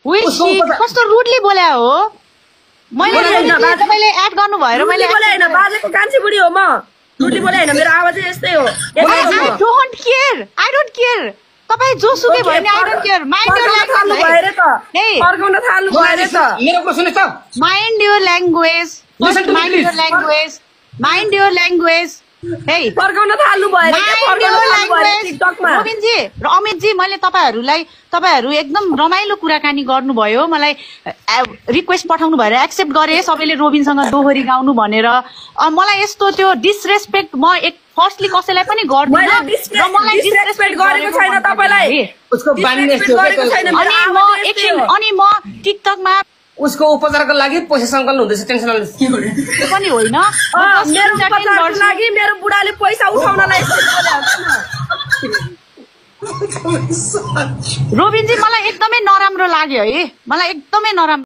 कस्तो रुडली बोल्या हो मैले तपाईले एड गर्नु भएर मैले बोले हैन बाजेको कान्छी बुढी हो म रुडली बोले हैन मेरो आवाज यस्तै हो आई डोन्ट केयर तपाई जोसुकै भयो नि I don't care mind your language भएर त फर्काउन थाल्नु भएर त मेरो कुरा सुन्नुस् त mind your language mind your language हे फर्काउन थाल्नु भएर के फर्काउन थाल्नु भएर टिकटकमा रोबिनजी र अमितजी मैले तपाईहरु एकदम रमाइलो कुराकानी गर्नुभयो मलाई रिक्वेस्ट पठाउनु भएर एक्सेप्ट गरे सबैले रोबिनसँग दोहोरी गाउनु भनेर मलाई यस्तो त्यो डिसरेस्पेक्ट म फर्स्टली कसैलाई पनि गर्दिन र मलाई डिसरेस्पेक्ट गरेको छैन तपाईलाई उसको बानी यस्तो अनि म टिकटकमा उसको उपचारको लागि पैसा सङ्कलन हुँदैछ टेन्सन नलिनु त्यो पनि होइन मेरो उपचारको लागि मेरो बुढाले पैसा उठाउनलाई रोबिनजी मलाई एकदमै नराम्रो लाग्यो है मलाई एकदमै नराम्रो